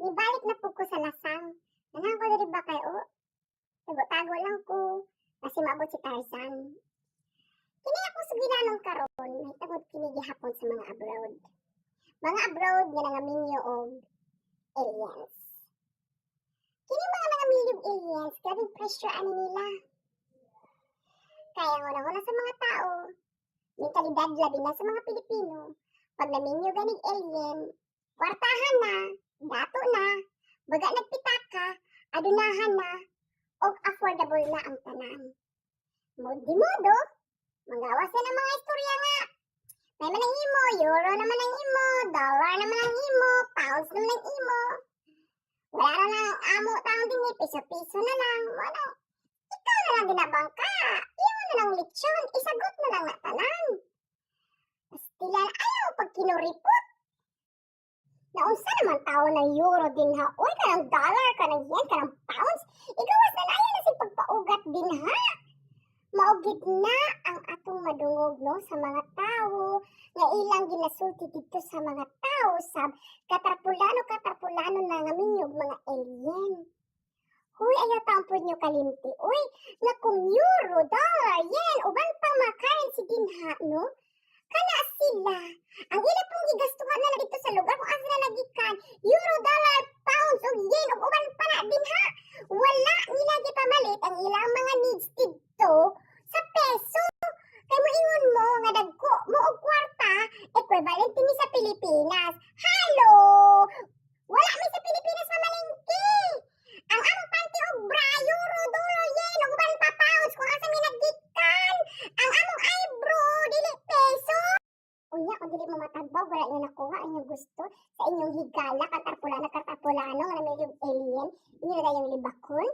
Nibalik na pud ko sa lasang. Ganahan ko diri ba kay o tago-tago lang ko kasi maabot si Tarzan. Kini akong sugilanon karon mahitungod kini gihapon sa mga abroad. Mga abroad nga nangaminyo og aliens. Kini mga nangaminyo og aliens, grabeng pressure ani nila. Kaya ang una-una sa mga tao, mentalidad labi na sa mga Pilipino, pag naminyo ganig alien, kwartahan na, dato na, baga nagpitaka, adunahan na, og affordable na ang tanan. Di modo, manggawas na ng mga istorya nga, may man ang imo, euro naman ang imo, dollar naman ang imo, pounds naman ang imo. Wala ra lang ang amo taong dinhi, piso-piso na lang. Wala. Ikaw na lang ginabangka. Imo na lang lechon, isagot na lang na tanan. Pastilan, ayaw pag kinuripot. Naunsa naman tao ng euro din ha? Uy, kanang dollar, kanang yen, kanang pounds. Igawas na ayaw na si pagpaugat din ha. Maugid na ang atong madungog no sa mga tao nga ilang ginasulti dito sa mga tao sa katarpulano katarpulano na nga minyog mga alien. Huy, ayaw taon po nyo kalimti. Uy, nga kung euro, dollar, yen, uban pang mga currency din ha, no? Kana sila. Ang ila pong gigastuhan na dito sa lugar kung asa na nagikan, euro, dollar, pounds, ug yen, ug uban pa na din ha. Wala nila gipamalit ang ilang mga needs dito sa peso. Kay moingon mo nga dagko mo og kwarta, equivalent ni sa Pilipinas. Hello! Wala mi sa Pilipinas mamalengke. Ang among panty og bra, euro, dollar, yen, ug uban pa pounds kung asa mi naggikan. Ang among eyebrow dili peso. Unya kung dili mo matagbaw, wala niyo nakuha ang inyong gusto sa inyong higala, katarpulano, katarpulano, nga namin yung alien, inyo na yung libakon,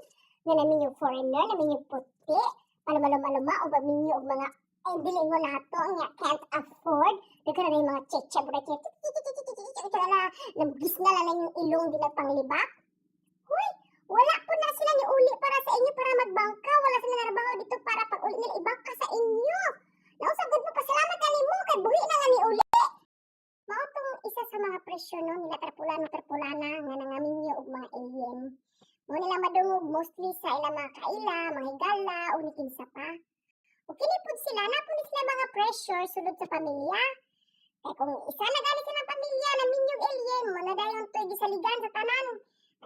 nga namin yung foreigner, namin yung puti, palumaluma-luma, o paminyo og mga ay dili mo nato nga can't afford. Daghan na yung mga cheche, bura cheche, cheche, na nabugis na lang yung ilong di nagpanglibak. Huy, wala po na sila ni uli para sa inyo para magbangka. Wala sila narabaho dito para pag uli nila ibangka sa inyo. Nausagod mo, pasalamat ka nimo kay buhi na nga ni uli. Mao tong isa sa mga presyo no nila tarpulano tarpulana nga nangaminyo og mga alien. Mo nila madungog mostly sa ilang mga kaila, mga higala o ni kinsa pa. O kini pud sila na pud ni sila mga pressure sulod sa pamilya. Kay kung isa na gani silang pamilya na minyog alien, mo na dayon to'y gisaligan sa tanan.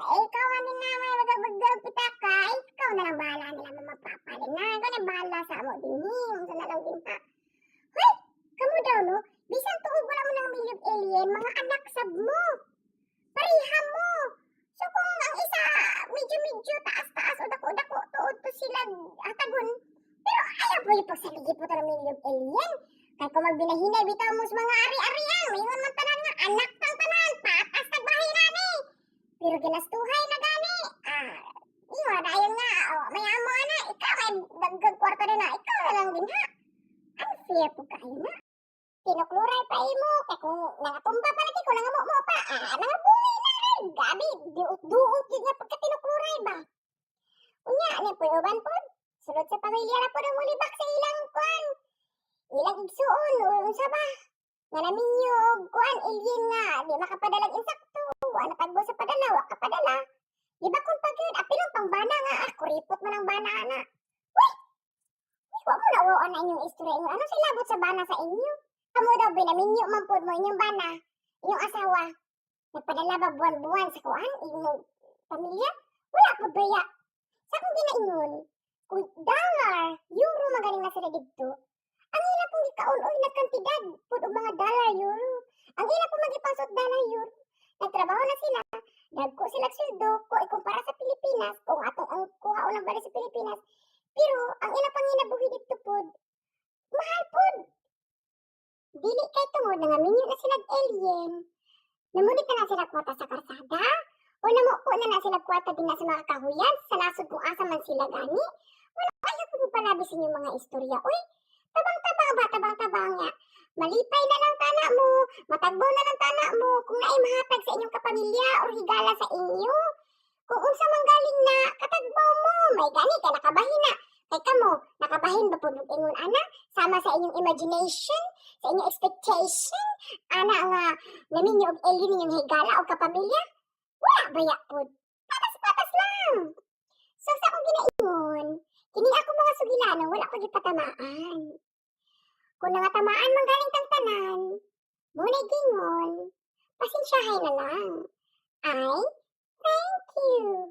Ay, ikaw nga na may magagag pitaka, ay, ikaw na lang bahala nila mama papa din na, ikaw na bahala sa amo dinhi, unsa na lang din ha. Hoy, kamo daw no, bisan tuog wala mo nang milyog alien, mga anak sab mo. Pareha mo. So kung ang isa medyo medyo taas-taas o dako-dako tuod to sila hatagon, pero ayaw po yung pagsaligi po ng milyog alien. Kay kung magbinahinay bitaw mo sa mga ari-arian, maingon man tanan nga anak tang tanan, patas tagbahay nani. Pero ginastuhay na gani. Ah, ingon dayon nga, oh, may amo ana, ikaw may dagdag kwarta din na, ikaw na lang din ha. Unfair po kayo na. Tinukluray pa imo, kay kung nangatumba pa lagi, kung nangamumo pa, ah, nangabuhi na rin. Gabi, duot-duot yun nga pagka tinukluray ba. Unya, ano po uban po? Sulod sa pamilya na po ang mulibak sa ilang kuan. Ilang igsuon, o unsa ba? Nga naminyo og kuan alien nga, di makapadalag insakto, wa natagbo sa padala, wa kapadala. Di ba kung pag yun, apilong pang bana nga, ah, kuripot man ang bana na. Uy! Uy, wa mo na wa na inyong istorya inyo. Ano sa ilabot sa bana sa inyo? Kamo daw, binaminyo man po mo inyong bana, inyong asawa. Nagpadala ba buwan-buwan sa kuan, inyong pamilya? Wala po baya. Sa akong ginaingon, kung dollar, euro magaling na sila didto, ang ila pong gikaon oy nagkantidad pud og mga dollar, euro. Ang ila pong magipangsot dollar, euro. Nagtrabaho na sila, dagko sila sweldo ko ikumpara sa Pilipinas kung atong ang kuha lang bali sa Pilipinas. Pero ang ila panginabuhi didto pod mahal pod. Dili kay tungod nga minyo na sila alien. Namunit na na sila kwarta sa karsada o namupo na na sila kwarta din na sa mga kahuyan sa nasod kung asa man sila gani. Wala ayaw po palabi sa inyong mga istorya. Uy, tabang-tabang ba, tabang-tabang nga. Malipay na lang tana mo, matagbo na lang tana mo kung naay mahatag sa inyong kapamilya o higala sa inyo. Kung unsa man galing na, katagbaw mo, may gani ka nakabahin na. Kay kamo, nakabahin ba pud ingon ana? Sama sa inyong imagination, sa inyong expectation, ana nga naminyo og alien ninyong higala o kapamilya? Wala baya pod. Patas-patas lang. So sa akong ginaingon, kining ako mga sugilano, wala ko gipatamaan. Kung nangatamaan man galing tang tanan, mao na gingon, pasensyahay na lang. Ay, thank you.